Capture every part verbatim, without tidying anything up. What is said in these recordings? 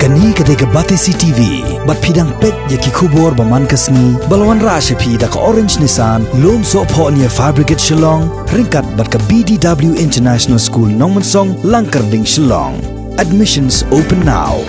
Kane ka dei ka Batesi T V, bad phi dang peit ïa ki khubor ba man ka sngi, ba la wanrah sha phi da ka Orange Nissan, Lumsohphoh near Fire Brigade Shillong, ryngkat bad ka B D W International School Nongmensong, Langkyrding, Shillong. Admissions open now.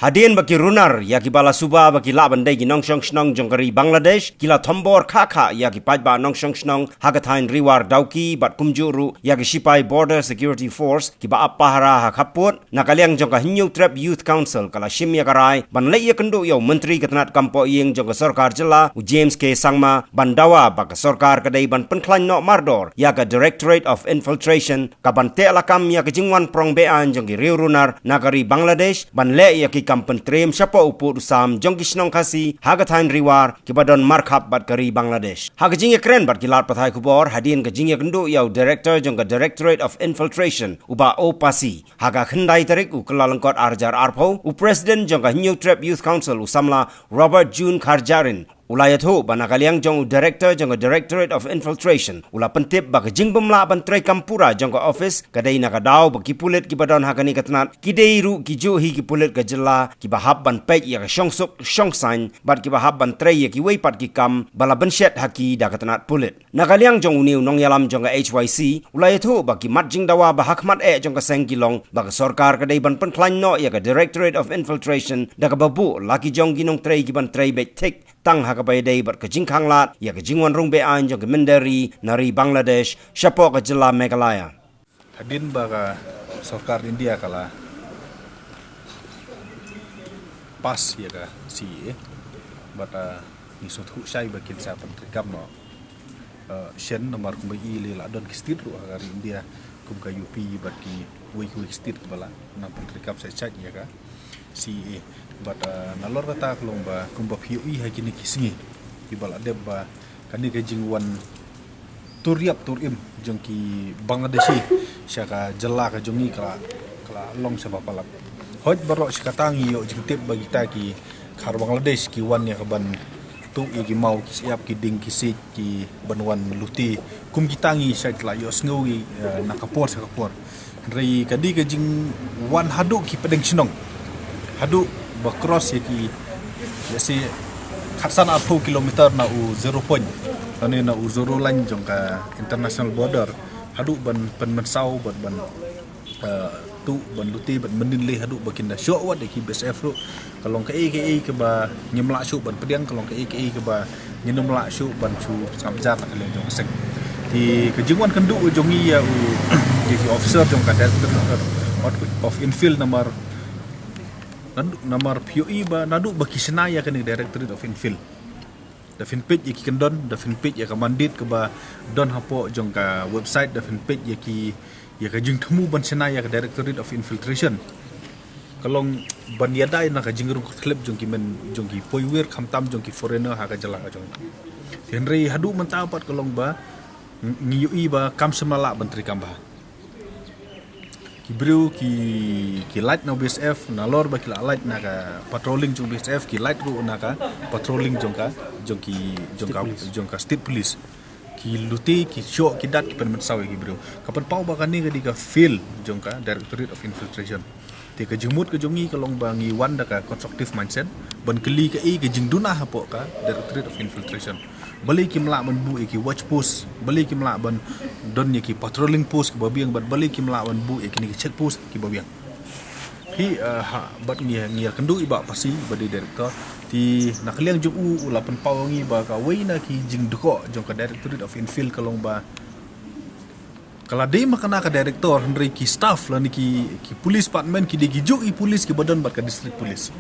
Hadien ba ki runar ïa ki ba la suba ba ki lah ban dei ki nongshong shnong jong ka ri Bangladesh, ki la thombor kha kha ïa ki paidbah nongshong shnong ha ka thaiñ Riwar Dawki bad kumjuh ruh ïa ki shipai Border Security Force ki ba ap pahara ha khappud. Na ka liang jong ka Hynñiewtrep Youth Council ka la shim ïa ka rai ban leit ïakynduh ïa u Myntri ka tnat kam pohïing jong ka sorkar jylla, u James K Sangma, ban dawa ba ka sorkar ka dei ban pynkhlaiñ noh mardor ïa ka Directorate of Infiltration, ka ban teh lakam ïa ka jingwan prong beaiñ jong ki riew runar na ka ri Bangladesh, ban leh ïa ki kam pyntriem shapoh u pud u sam jong ki shnong Khasi ha ka thaiñ Riwar ki ba don markhap bad ka ri Bangladesh. Ha ka jingïakren bad ki lad pathai khubor hadien ka jingïakynduh ïa u Director jong ka Directorate of Infiltration, u Bah O Pasi, ha ka khyndai tarik u Kyllalyngkot ar hajar arphew, u President jong ka Hynñiewtrep Youth Council, u samla Robert June Kharjahrin, u la ïathuh ba na ka liang jong u Director jong ka Directorate of Infiltration, u la pyntip ba ka jingbymlah ban treikam pura jong ka office ka dei na ka daw ba ki pulit ki ba don ha kane ka tnat ki dei ruh ki juh hi ki pulit ka jylla ki ba hap ban peit ïa ka shongsuk shongsaiñ bad ki ba hap ban trei ïa kiwei pat ki kam ba la bynshet ha ki da ka tnat pulit. Na ka liang jong une u nongïalam jong ka H Y C, u la ïathuh ba ki mat jingdawa ba ha khmat eh jong ka seng ki long ba ka sorkar ka dei ban pynkhlaiñ noh ïa ka Directorate of Infiltration da kaba buh la ki jong ki nongtrei ki ban trei beit thik tang ha kaba ïadei bad ka jingkhanglad ïa ka jingwan rung beaiñ jong ka mynder ri na ri Bangladesh shapoh ka jylla Meghalaya. Hadien ba ka sorkar India ka la pass ïa ka C A A, bad, ah, ngi sngewthuh shai ba kin sa pyntreikam noh, ah, shen, namar kumba i lei la don ki state ruh ha ka ri India kum ka U P bad kiwei kiwei ki state kiba la nang pyntreikam shai shai ïa ka C A A. Bad, ah, nalor kata ka long ba kumba phi ïohi ha kine ki sngi kiba la dep ba kane ka jingwan tur ïap tur im jong ki Bangladeshi sha ka jylla ka jong ngi ka la, ka la long shaba palat. Hooid baroh shi katta ngi ïoh jingtip ba kita ki khar Bangladesh ki wan ïa ka ban tuh ïa ki maw ki shyiap ki dieng ki siej ki ban wan lute. Kum kita ngi shait la ïohsngew ïa, eh, na ka por sha ka por. Hynrei ka dei ka jingwan haduh ki pdeng shnong, haduh ba cross ïa ki, ïa shi khatsan arphew kilometer na u zero point, lane na u zero line jong ka international border, haduh ban pynmynsaw bad ban, eh, tuh ban lute bad mynnin lei haduh ba kin da shoh wat ïa ki B S F ruh. Ka long kaei kaei kaba ngim lah shuh ban pdiang, ka long kaei kaei kaba ngin ym lah shuh ban shu sngap jar na ka liang jong ka seng. Te ka jingwan kynduh jong ngi ïa u, ïa ki officer jong ka Directorate of Infill namar, namar phi ïohi ba naduh ba ki shna ïa kane ka Directorate of Infill, da phin peit ïa ki kyndon, da phin peit ïa ka mandate kaba don hapoh jong ka website, da phin peit ïa ki, ïa ka jingthmu ban shna ïa ka Directorate of Infiltration. Ka long ban ïada ïa na ka jingrung kyrthlep jong ki men, jong ki poiwir, khamtam jong ki foreigner ha ka jylla ka jong ngi. Hynrei haduh mynta pat ka long ba ng-, ngi ïohi ba kam shym la lah ban treikam bha. Ki briew ki, ki lait na B S F, nalor ba ki la lait na ka patrolling jong B S F, ki lait ruh na ka patrolling jong ka, jong ki, jong ka, jong ka state police. Ki lute, ki shoh, ki dat, ki pynmynsaw ïa ki briew. Ka pynpaw ba kane ka dei ka fail jong ka Directorate of Infiltration. Te ka jingmut ka jong ngi ka long ba ngi wan da ka constructive mindset ban kylli kaei ka jingduna hapoh ka Directorate of Infiltration. Balei kim lah ban buh ïa ki watch post, balei kim lah ban don ïa ki patrolling post kiba biang, bad balei kim lah ban buh ïa kine ki check post kiba biang. Hi, eh, ha, bad ngi, ngi ïakynduh i Bah Pasi ba dei director. Te na ka liang jong u, u la pynpaw ngi ba kawei na ki jingdkoh jong ka Directorate of Infill ka long ba ka la dei ma kane ka director, hynrei ki staff lane ki, ki police department ki dei ki juh ki police kiba don bad ka district police.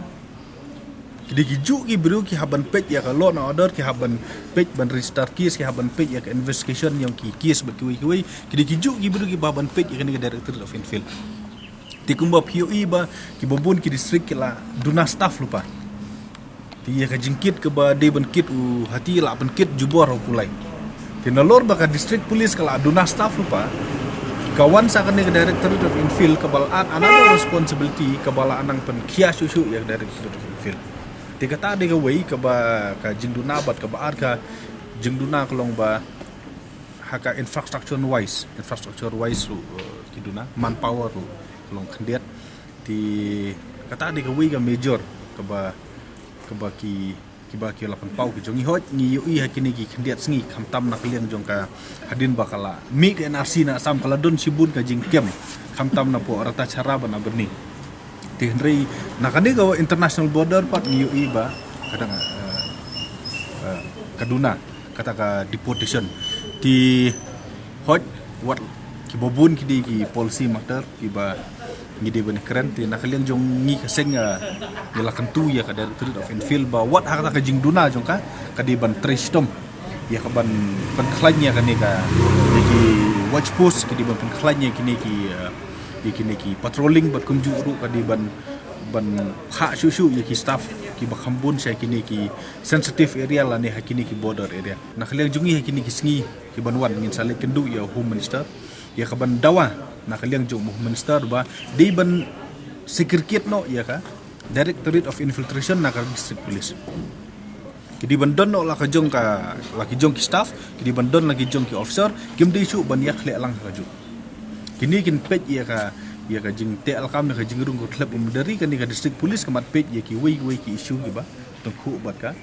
Ki dei ki juh ki briew ki hap ban peit ïa ka law and order, ki hap ban peit ban register case, ki hap ban peit ïa ka investigation jong ki case bad kiwei kiwei. Ki dei ki juh ki briew kiba hap ban peit ïa kane ka Directorate of Infill. Te kumba phi ïohi ba kiba bun ki district ki la duna staff lypa. Te ïa ka jingkit kaba dei ban kit u hati la pynkit jubor ha u kulai. Te nalor ba ka district police ka la duna staff lypa, ka wan sa kane ka Directorate of Infill kaba la add another responsibility kaba la nang pynkhia shuh shuh ïa ka Directorate of Infill. Te kata dei kawei kaba ka jingduna bad kaba ar ka jingduna ka long ba ha ka infrastructure wise, infrastructure wise ruh, eh, ki duna, manpower ruh ka long khyndiat. Te kata dei kawei ka major kaba, kaba ki, kiba ki la pynpaw ki jong ngi. Hooid, ngi ïohi ha kine ki khyndiat sngi, khamtam na ka liang jong ka hadien ba ka la mih ka N R C na Assam, ka la don shibun ka jingkem, khamtam na poh Ratacherra bad na Byrni. Te hynrei na kane ka international border pat ngi ïohi ba ka dang, eh, eh, ka duna kata ka deportation. Te hooid, wat kiba bun ki dei ki policy matter kiba ngi dei ban kren. Te na ka liang jong ngi ka seng, ah, ngi la kyntu ïa ka Directorate of Infield ba wat ha kata ka jingduna jong ka, ka dei ban trei shitom ïa ka ban pynkhlaiñ ïa kane ka, ïa ki watch post, ka dei ban pynkhlaiñ ïa kine ki, ah, ïa kine ki patrolling, bad kumjuh ruh ka dei ban, ban phah shuh shuh ïa ki staff kiba kham bun sha kine ki sensitive area lane ha kine ki border area. Na ka liang jong ngi ha kine ki sngi kiban wan ngin sa leit kynduh ïa u Home Minister ïa ka ban dawa na ka liang jong u Home Minister ba dei ban segregate noh ïa ka Directorate of Infiltration na ka District Police. Ki dei ban don noh la ka jong ka, la ki jong ki staff, ki dei ban don la ki jong ki officer, kim dei shuh ban ïakhleh lang ha kajuh. Kine kin peit ïa ka, ïa ka jingteh lakam, ïa ka jingrung kyrkhlep u mynder ri, kane ka District Police ka mat peit ïa kiwei kiwei ki issue kiba tyngkhuh bad ka,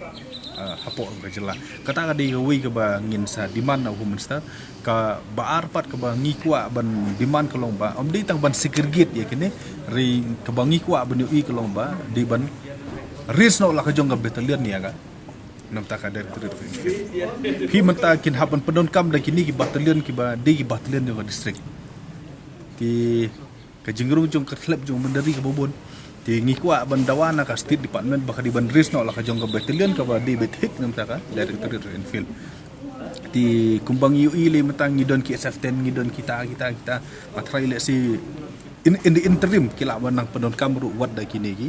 ah, hapoh ka jylla. Kata ka dei kawei kaba ngin sa demand na u Home Minister. Kaba ar pat kaba ngi kwah ban demand ka long ba ym dei tang ban segregate ïa kine, hynrei kaba ngi kwah ban ïohi ka long ba dei ban raise noh la ka jong ka battalion ïa ka, namar ka Directorate of Infield. Phi mynta kin hap ban pyndonkam da kine ki battalion kiba dei ki battalion jong ka district. Te ka jingrung jong ka kyrkhlep jong u mynder ri kaba bun. Te ngi kwah ban dawa na ka State Department ba ka dei ban raise noh la ka jong ka battalion kaba dei beit thik namar ka Directorate of Infield. Te kumba ngi ïohi lei mynta ngi don ki S F ten, ngi don kita, kita, kita. Nga tharai lehse in, in the interim ki lah ban nang pyndonkam ruh wat da kine ki,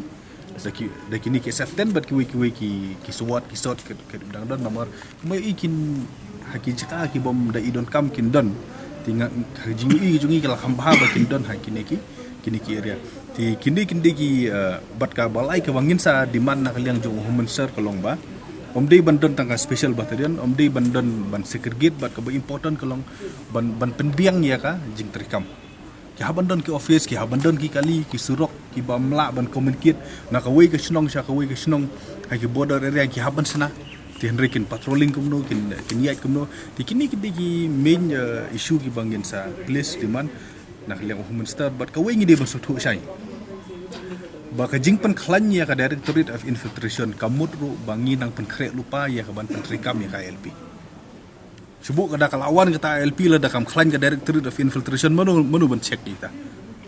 da ki, da kine ki S F ten bad kiwei kiwei ki, ki SWAT, ki SOT, ki, ki dang don namar kumba ïohi kin ha ki jaka kibym da i donkam kin don. Te nga, ha ka jingïohi jong ngi ka la kham bha ba kin don ha kine ki, kine ki area. Te kine kin dei ki, eh, bad kaba lai kaba ngin sa demand na ka liang jong u Home Minister ka long ba ym dei ban don tang ka special battalion, ym dei ban don ban segregate, bad kaba important ka long ban, ban pynbiang ïa ka jingtreikam. Ki hap ban don ki office, ki hap ban don ki kali, ki surok, kiba ym lah ban communicate na kawei ka shnong sha kawei ka shnong ha ki border area, ki hap ban shna. Te hynrei kin patrolling kumno, kin, kin ïaid kumno. Te kine ki dei ki main, eh, issue kiba ngin sa place demand na ka liang u Home Minister bad kawei ngi dei ban sngewthuh shai ba ka jingpynkhlaiñ ïa ka Directorate of Infiltration ka mut ruh ba ngi nang pynkhreh lypa ïa ka ban pyntreikam ïa ka I L P. Shu buh ka da ka la wan kata I L P, lada kam khlaiñ ka Directorate of Infiltration, mano, mano ban check ïa kita?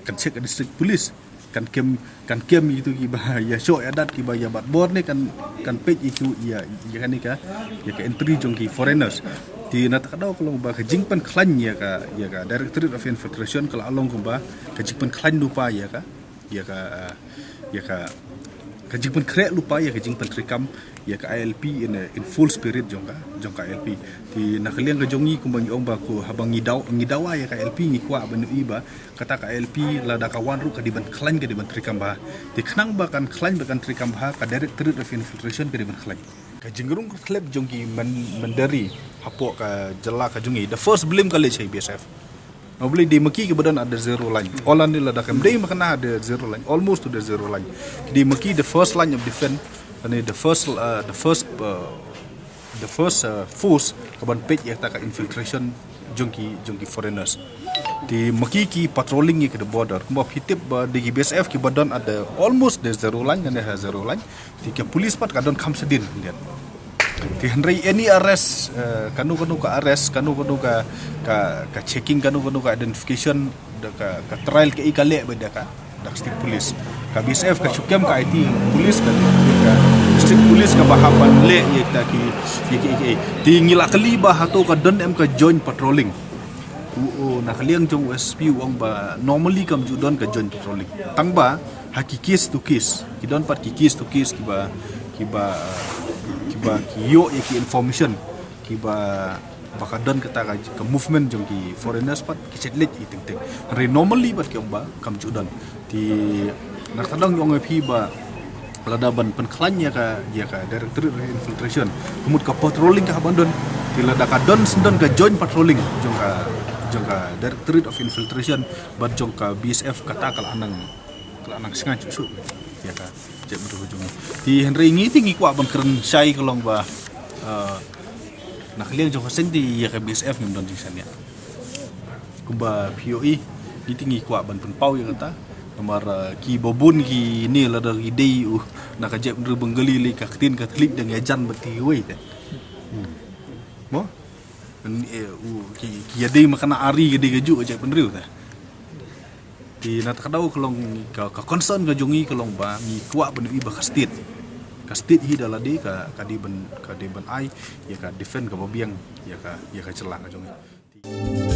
Kan check ka District Police. Kan kem, kan kem itu kiba ïa shoh ïa dat, kiba ïa bat bor ne kan, kan peit itu ïa, ïa kane ka, ïa ka entry jong ki foreigners. Te na kata ka daw ka long ba ka jingpynkhlaiñ ïa ka, ïa ka Directorate of Infiltration ka la long kumba ka jingpynkhlaiñ lypa ïa ka, ïa ka, ah, ïa ka, ka jingpynkhreh lypa ïa ka jingpyntreikam ïa ka I L P in, in full spirit jong ka, jong ka I L P. Te na ka liang ka jong ngi kumba ngi ong ba ko haba ngi daw, ngi dawa ïa ka I L P ngi kwah ban ïohi ba kata ka I L P lada ka wan ruh ka dei ban khlaiñ, ka dei ban treikam bha. Te khnang ba kan khlaiñ, ba kan treikam bha, ka Directorate of Infiltration ka dei ban khlaiñ. Ka jingrung kyrkhlep jong ki myn-, mynder ri hapoh ka jylla ka jong ngi, the first blame ka leit sha B S F. Nobly dei ma ki kiba don at the zero line. All ani lada kam dei ma kane at the zero line, almost to the zero line. Dei ma ki the first line of defense, ani the first, uh, the first, uh, the first, uh, force kaban peit ïa kata ka infiltration jong ki, jong ki foreigners. Te ma ki ki patrolling ïa ka the border. Kumba phi tip ba dei ki B S F kiba don at the almost the zero line, ani ha zero line. Te ka police pat ka don kham shadien khyndiat. Te hynrei any arrest, eh, kano kano ka arrest, kano kano ka, ka, ka checking, kano kano ka identification, da ka, ka trial kaei ka leh beit da ka, da ka state police. Ka B S F ka shu kem ka aiti police, ka, ka district police kaba hap ban leh ïa kita ki, ïa ki, ïa ki. Te ngi la kylli ba hato ka don em ka joint patrolling. U, u, na ka liang jong u S P u ong ba normally kam ju don ka joint patrolling. Tang ba ha ki case to case, ki don pat ki case to case kiba, kiba, kiba ki ïoh ïa ki information kiba, ba ka don kata ka, ka movement jong ki foreigners pat ki shet leit ïa ki teng teng. Hynrei normally pat ki ong ba kam ju don. Te na kata dang ong ïa phi ba lada ban pynkhlaiñ ïa ka, ïa ka Directorate of Infiltration, ka mut ka patrolling ka hap ban don. Te lada ka don, shen don ka joint patrolling jong ka, jong ka Directorate of Infiltration bad jong ka B S F, kata ka la nang Ka la nang sngain shuh shuh ïa ka jaitbynriew jong ngi. Te hynrei ngi te ngi kwah ban kren shai ka long ba, eh, na ka liang jong ka seng te ïa ka B S F ngim don jingshaniah. Kumba phi ïohi, ngi te ngi kwah ban pynpaw ïa kata. Namar, eh, kiba bun kine lada ki dei u na ka jaitbynriew Bengali lei ka ktien ka thylliej dang ïajan bad kiwei te. Mo? Ki, ki ïadei ma ka na ari ka dei kajuh ka jaitbynriew te. Te na kata ka daw ka long ka, ka concern ka jong ngi ka long ba ngi kwah ban ïohi ba ka state, ka state hi da lade ka, ka dei ban, ka dei ban ai ïa ka defend kaba biang ïa ka, ïa ka jylla ka jong ngi.